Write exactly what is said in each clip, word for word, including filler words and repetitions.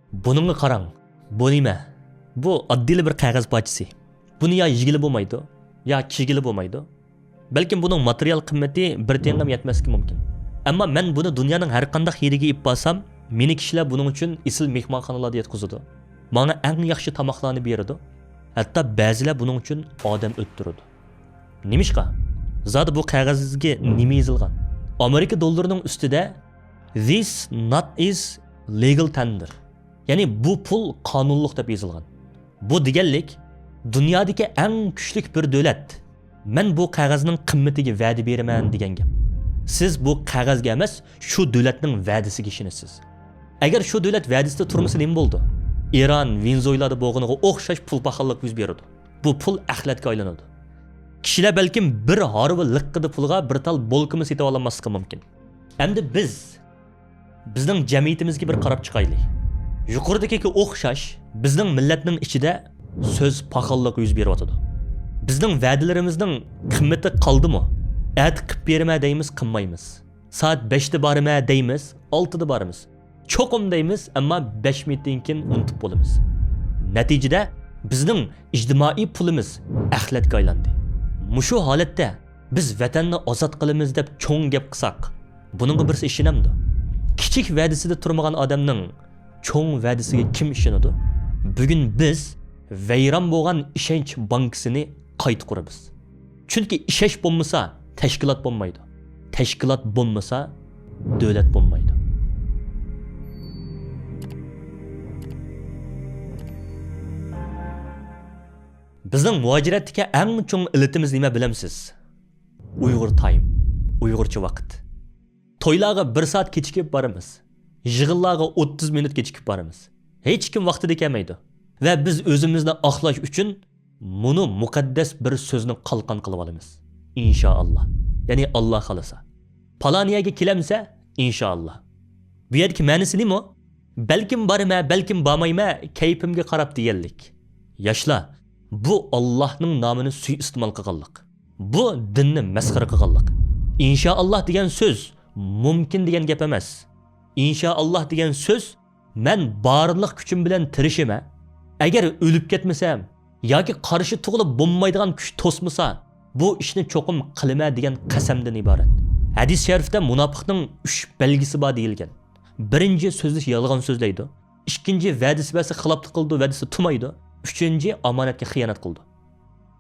بۇنىڭغا قاراڭ. بۇ نېمە؟ بۇ ئاددىيلا بىر قەغەز پارچىسى. بۇنى يا يېگىلى بولمايدۇ، يا كىيگىلى بولمايدۇ. بەلكىم بۇنىڭ ماتېرىيال قىممىتى بىر تىيىنغىمۇ يەتمەسلىكى مۇمكىن. ئەمما مەن بۇنى دۇنيانىڭ ھەر قانداق يېرىگە ئېلىپ بارسام، مېنى كىشىلەر بۇنىڭ ئۈچۈن ئېسىل مېھمانخانىلاردا ياتقۇزىدۇ. ماڭا ئەڭ ياخشى تاماقلارنى بېرىدۇ. ھەتتا بەزىلەر بۇنىڭ ئۈچۈن ئادەم ئۆلتۈرىدۇ. نېمىشقا؟ زادى بۇ قەغەزگە نېمە يېزىلغان؟ ئامېرىكا دوللىرىنىڭ ئۈستىدە، "This note is legal tender". يەنى بۇ پۇل قانۇنلۇق دەپ يېزىلغان. بۇ دېگەنلىك، دۇنيادىكى ئەڭ كۈچلۈك بىر دۆلەت، "مەن بۇ قەغەزنىڭ قىممىتىگە ۋەدە بېرىمەن" دېگەن گەپ. سىز بۇ قەغەزگە ئەمەس، شۇ دۆلەتنىڭ ۋەدىسىگە ئىشىنىسىز. ئەگەر شۇ دۆلەت ۋەدىسىدە تۇرمىسا نېمە بولىدۇ؟ ئىران، ۋېنېزۇېلادا بولغىنىغا ئوخشاش پۇل پاخاللىق يۈز بېرىدۇ. بۇ پۇل ئەخلەتكە ئايلىنىدۇ. كىشىلەر بەلكىم بىر ھارۋا لىققىدە پۇلغا بىر تال بولكىمۇ سېتىۋالالماسلىقى مۇمكىن. ئەمدى بىز بىزنىڭ جەمئىيىتىمىزگە بىر قاراپ چىقايلى. يۇقىرىدىكىگە ئوخشاش بىزنىڭ مىللەتنىڭ ئىچىدە سۆز پاخاللىقى يۈز بېرىۋاتىدۇ. بىزنىڭ ۋەدىلىرىمىزنىڭ قىممىتى قالدىمۇ؟ ئەتە قىلىپ بېرىمەن دەيمىز، قىلمايمىز. سائەت بەشتە بارىمەن دەيمىز، ئالتىدا بارىمىز. چوقۇم دەيمىز، ئەمما بەش مىنۇتتىن كېيىن ئۇنتۇپ بولىمىز. نەتىجىدە بىزنىڭ ئىجتىمائىي پۇلىمىز ئەخلەتكە ئايلاندى. مۇشۇ ھالەتتە بىز ۋەتەننى ئازاد قىلىمىز دەپ چوڭ گەپ قىلساق، بۇنىڭغا بىرسى ئىشىنەمدۇ؟ كىچىك ۋەدىسىدە تۇرمىغان ئادەمنىڭ چوڭ ۋەدىسىگە كىم ئىشىنىدۇ؟ بۈگۈن بىز ۋەيران بولغان ئىشەنچ بانكىسىنى قايتا قۇرىمىز. چۈنكى ئىشەنچ بولمىسا، تەشكىلات بولمايدۇ. تەشكىلات بولمىسا، دۆلەت بولمايدۇ. بىزنىڭ مۇھاجىرەتتىكى ئەڭ چوڭ ئىللىتىمىز نېمە بىلەمسىز؟ ئۇيغۇر تايم، ئۇيغۇرچە ۋاقىت. تويلارغا بىر سائەت كېچىكىپ بارىمىز. يىغىنلارغا ئوتتۇز مىنۇت كېچىكىپ بارىمىز. ھېچكىم ۋاقتىدا كەلمەيدۇ. ۋە بىز ئۆزىمىزنى ئاقلاش ئۈچۈن مۇنۇ مۇقەددەس بىر سۆزنى قالقان قىلىۋالىمىز. ئىنشائاللا. يەنى ئاللا خالىسا. پالان يەرگە كېلەمسە، ئىنشائاللا. بۇ يەردىكى مەنىسى نېمە؟ بەلكىم بارىمەن، بەلكىم بارمايمەن، كەيپىمگە قاراپ دېگەنلىك. ياشلار، بۇ ئاللاھنىڭ نامىنى سۇيىئىستېمال قىلغانلىق. بۇ دىننى مەسخىرە قىلغانلىق. ئىنشائاللا دېگەن سۆز مۇمكىن دېگەن گەپ ئەمەس. ئىنشائاللا دېگەن سۆز، مەن بارلىق كۈچۈم بىلەن تىرىشىمەن. ئەگەر ئۆلۈپ كەتمىسەم ياكى قارشى تۇغۇلۇپ بولمايدىغان كۈچ توسمىسا، بۇ ئىشنى چوقۇم قىلىمەن دېگەن قەسەمدىن ئىبارەت. ھەدىس شەرىفتە مۇناپىقنىڭ ئۈچ بەلگىسى بار دېيىلگەن. بىرىنچى، سۆزلىشى يالغان سۆزلەيدۇ. ئىككىنچى، ۋەدىسى بەرسە خىلاپلىق قىلىدۇ، ۋەدىسى تۇمايدۇ. ئۈچىنچى، ئامانەتكە خىيانەت قىلىدۇ.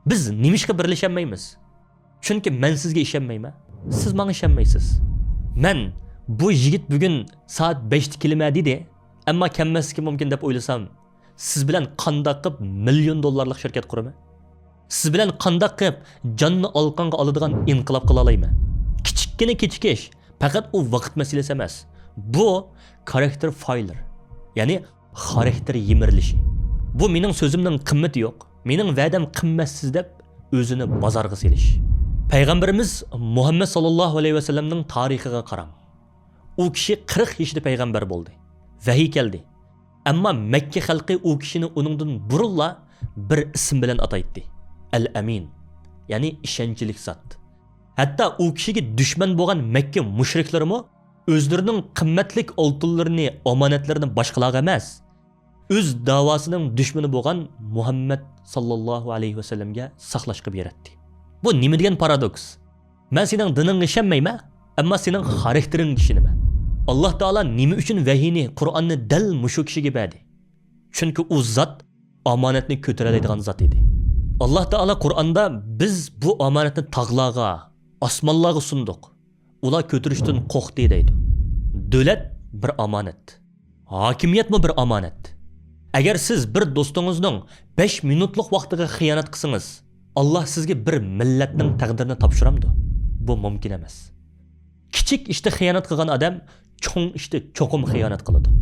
بىز نېمىشقا بىرلىشەلمەيمىز؟ چۈنكى مەن سىزگە ئىشەنمەيمەن. سىز ماڭا ئىشەنمەيسىز. مەن، بۇ يىگىت بۈگۈن سائەت بەشتە كېلىمەن دېدى، ئەمما كەلمەسلىكى مۇمكىن دەپ ئويلىسام، سىز بىلەن قانداق قىلىپ مىليون دوللارلىق شىركەت قۇرىمەن؟ سىز بىلەن قانداق قىلىپ جاننى ئالقانغا ئالىدىغان ئىنقىلاب قىلالايمەن؟ كىچىككىنە كېچىكىش پەقەت ئۇ ۋاقىت مەسىلىسى ئەمەس. بۇ كارەكتېر فېيليۇر، يەنى خاراكتېر يىمىرىلىشى. بۇ مېنىڭ سۆزۈمنىڭ قىممىتى يوق، مېنىڭ ۋەدەم قىممەتسىز دەپ ئۆزىنى بازارغا سېلىش. پەيغەمبىرىمىز مۇھەممەد ساللاللاھۇ ئەلەيھى ۋەسەللەمنىڭ تارىخىغا قاراڭ. ئۇ كىشى قىرىق يېشىدا پەيغەمبەر بولدى. ۋەھىي كەلدى. ئەمما مەككە خەلقى ئۇ كىشىنى ئۇنىڭدىن بۇرۇنلا بىر ئىسىم بىلەن ئاتايتتى. ئەل ئەمىن، يەنى ئىشەنچلىك زات. ھەتتا ئۇ كىشىگە دۈشمەن بولغان مەككە مۇشرىكلىرىمۇ ئۆزلىرىنىڭ قىممەتلىك ئالتۇنلىرىنى، ئامانەتلىرىنى باشقىلارغا ئەمەس، ئۆز داۋاسىنىڭ دۈشمىنى بولغان مۇھەممەد ساللاللاھۇ ئەلەيھى ۋەسەللەمگە ساقلاشقا بېرەتتى. بۇ نېمە دېگەن پارادوكس؟ مەن سېنىڭ دىنىڭغا ئىشەنمەيمەن، ئەمما سېنىڭ خاراكتېرىڭگە ئىشىنىمەن. ئاللا تائالا نېمە ئۈچۈن ۋەھىينى، قۇرئاننى دەل مۇشۇ كىشىگە بەردى؟ چۈنكى ئۇ زات ئامانەتنى كۆتۈرەلەيدىغان زات ئىدى. ئاللا تائالا قۇرئاندا، بىز بۇ ئامانەتنى تاغلارغا، ئاسمانلارغا سۇندۇق. ئۇلار كۆتۈرۈشتىن قورقتى دەيدۇ. دۆلەت بىر ئامانەت. ھاكىمىيەتمۇ بىر ئامانەت. ئەگەر سىز بىر دوستىڭىزنىڭ بەش مىنۇتلۇق ۋاقتىغا خىيانەت قىلسىڭىز، ئاللا سىزگە بىر مىللەتنىڭ تەقدىرىنى تاپشۇرامدۇ؟ بۇ مۇمكىن ئەمەس. كىچىك ئىشتا خىيانەت قىلغان ئادەم چوڭ ئىشتا چوقۇم خىيانەت قىلىدۇ.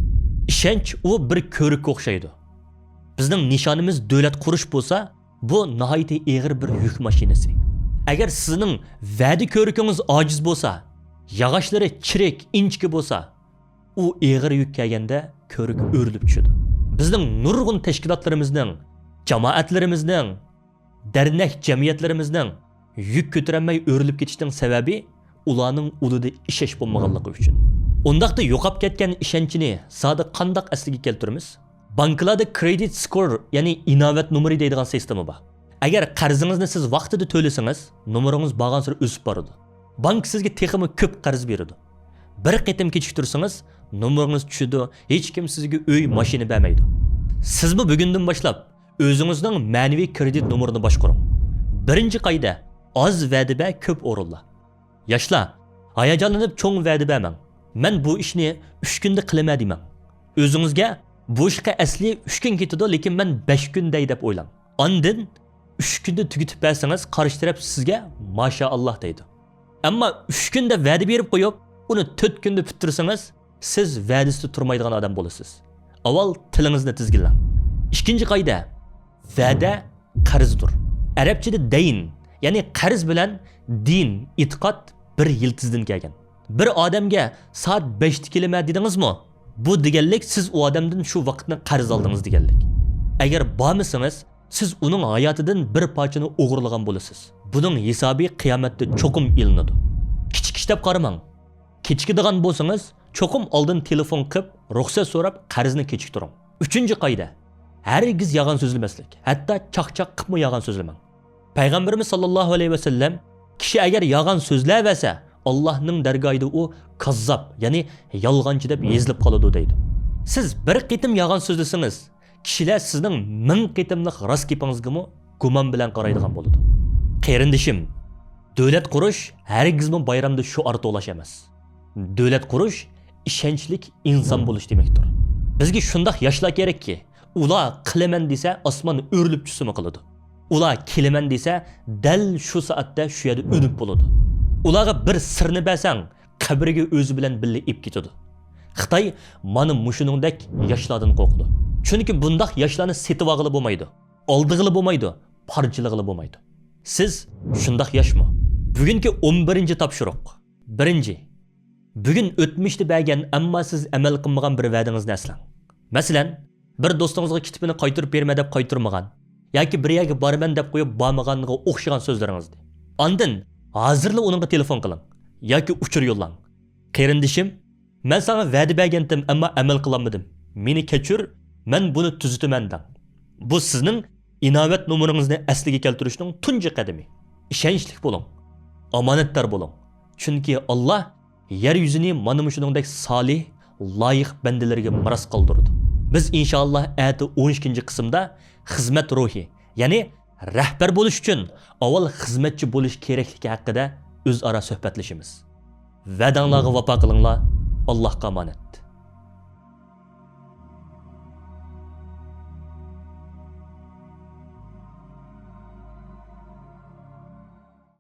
ئىشەنچ ئۇ بىر كۆۋرۈككە ئوخشايدۇ. بىزنىڭ نىشانىمىز دۆلەت قۇرۇش بولسا، بۇ ناھايىتى ئېغىر بىر يۈك ماشىنىسى. ئەگەر سىزنىڭ ۋەدە كۆۋرۈكىڭىز ئاجىز بولسا، ياغاچلىرى چىرىك، ئىنچىكە بولسا، ئۇ ئېغىر يۈك كەلگەندە كۆۋرۈك ئۆرۈلۈپ چۈشىدۇ. بىزنىڭ نۇرغۇن تەشكىلاتلىرىمىزنىڭ، جامائەتلىرىمىزنىڭ، دەرنەك جەمئىيەتلىرىمىزنىڭ يۈك كۆتۈرەلمەي ئۆرۈلۈپ كېتىشىنىڭ سەۋەبى ئۇلارنىڭ ئۇلىدا ئىشەنچ بولمىغانلىقى ئۈچۈن. ئۇنداقتا يوقاپ كەتكەن ئىشەنچنى زادى قانداق ئەسلىگە كەلتۈرىمىز؟ بانكىلاردا كرېدىت سكور، يەنى ئىناۋەت نومۇرى دەيدىغان سىستېما بار. ئەگەر قەرزىڭىزنى سىز ۋاقتىدا تۆلىسىڭىز، نومۇرىڭىز بارغانسېرى ئۆسۈپ بارىدۇ. بانكا سىزگە تېخىمۇ كۆپ قەرز بېرىدۇ. بىر قېتىم كېچىكتۈرسىڭىز، نومۇرىڭىز چۈشىدۇ، ھېچكىم سىزگە ئۆي، ماشىنا بەرمەيدۇ. سىزمۇ بۈگۈندىن باشلاپ ئۆزىڭىزنىڭ مەنىۋى كرېدىت نومۇرىنى باشقۇرۇڭ. بىرىنچى قائىدە، ئاز ۋەدە بەر، كۆپ ئورۇنلا. ياشلار، ھاياجانلىنىپ چوڭ ۋەدە بەرمەڭ. مەن بۇ ئىشنى ئۈچ كۈندە قىلىمەن دېمەڭ. ئۆزىڭىزگە بۇ ئىشقا ئەسلى ئۈچ كۈن كېتىدۇ، لېكىن مەن بەش كۈن دەي دەپ ئويلاڭ. ئاندىن ئۈچ كۈندە تۈگىتىپ بەرسىڭىز، قارشى تەرەپ سىزگە ماشائاللاھ دەيدۇ. ئەمما ئۈچ كۈندە ۋەدە بېرىپ قويۇپ، ئۇنى تۆت كۈندە پۈتتۈرسىڭىز، سىز ۋەدىسىدە تۇرمايدىغان ئادەم بولىسىز. ئاۋۋال تىلىڭىزنى تىزگىنلەڭ. ئىككىنچى قائىدە، ۋەدە قەرزدۇر. ئەرەبچىدە دەين، يەنى قەرز بىلەن دىن، ئېتىقاد بىر يىلتىزدىن كەلگەن. بىر ئادەمگە سائەت بەشتە كېلىمەن دېدىڭىزمۇ؟ بۇ دېگەنلىك، سىز ئۇ ئادەمدىن شۇ ۋاقىتنى قەرز ئالدىڭىز دېگەنلىك. ئەگەر بارمىسىڭىز، سىز ئۇنىڭ ھاياتىدىن بىر پارچىنى ئوغرىلىغان بولىسىز. بۇنىڭ ھېسابى قىيامەتتە چوقۇم ئېلىنىدۇ. كىچىك ئىش دەپ قارىماڭ. كېچىكىدىغان بولسىڭىز، چوقۇم ئالدىن تېلېفون قىلىپ، رۇخسەت سوراپ، قەرزنى كېچىكتۈرۈڭ. ئۈچىنچى قائىدە، ھەرگىز يالغان سۆزلىمەسلىك، ھەتتا چاقچاق قىلىپمۇ يالغان سۆزلىمەڭ. پەيغەمبىرىمىز ساللاللاھۇ ئەلەيھى ۋەسەللەم، كىشى ئەگەر يالغان سۆزلەۋەرسە، ئاللاھنىڭ دەرگاھىدا ئۇ كاززاب، يەنى يالغانچى دەپ يېزىلىپ قالىدۇ دەيدۇ. سىز بىر قېتىم يالغان سۆزلىسىڭىز، كىشىلەر سىزنىڭ مىڭ قېتىملىق راست گېپىڭىزگىمۇ گۇمان بىلەن قارايدىغان بولىدۇ. قېرىندىشىم، دۆلەت قۇرۇش ھەرگىزمۇ بايرامدا شوئار توۋلاش ئەمەس. دۆلەت قۇرۇش ئىشەنچلىك ئىنسان بولۇش دېمەكتۇر. بىزگە شۇنداق ياشلار كېرەككى، ئۇلار قىلىمەن دېسە، ئاسمان ئۆرۈلۈپ چۈشسىمۇ قىلىدۇ. ئۇلار كېلىمەن دېسە، دەل شۇ سائەتتە شۇ يەردە ئۆلۈپ بولىدۇ. ئۇلارغا بىر سىرنى بەرسەڭ، قەبرىگە ئۆزى بىلەن بىللە ئېلىپ كېتىدۇ. خىتاي مانا مۇشۇنىڭدەك ياشلاردىن قورقىدۇ. چۈنكى بۇنداق ياشلارنى سېتىۋالغىلى بولمايدۇ، ئالدىغىلى بولمايدۇ، پارچىلىغىلى بولمايدۇ. سىز شۇنداق ياشمۇ؟ بۈگۈنكى ئون بىرىنچى تاپشۇرۇق. بىرىنچى، بۈگۈن ئۆتمۈشتە بەرگەن، ئەمما سىز ئەمەل قىلمىغان بىر ۋەدىڭىزنى ئەسلەڭ. مەسىلەن، بىر دوستىڭىزغا كىتابىنى قايتۇرۇپ بېرىمەن دەپ قايتۇرمىغان ياكى بىر يەرگە بارىمەن دەپ قويۇپ بارمىغانغا ئوخشىغان سۆزلىرىڭىزنى. ئاندىن ھازىرلا ئۇنىڭغا تېلېفون قىلىڭ ياكى ئۇچۇر يوللاڭ. قېرىندىشىم، مەن ساڭا ۋەدە بەرگەنتىم، ئەمما ئەمەل قىلالمىدىم. مېنى كەچۈر، مەن بۇنى تۈزىتىمەن دەڭ. بۇ سىزنىڭ ئىناۋەت نومۇرىڭىزنى ئەسلىگە كەلتۈرۈشنىڭ تۇنجى قەدىمى. ئىشەنچلىك بولۇڭ، ئامانەتدار بولۇڭ. چۈنكى ئاللا يەر يۈزىنى مانا مۇشۇنىڭدەك سالىھ، لايىق بەندىلىرىگە مىراس قالدۇرىدۇ. بىز ئىنشائاللا ئەتە ئون ئىككىنچى قىسىمدا خىزمەت روھى، يەنى رەھبەر بولۇش ئۈچۈن ئاۋۋال خىزمەتچى بولۇش كېرەكلىكى ھەققىدە ئۆزئارا سۆھبەتلىشىمىز. ۋەدەڭلارغا ۋاپا قىلىڭلار. ئاللاھقا ئامانەت.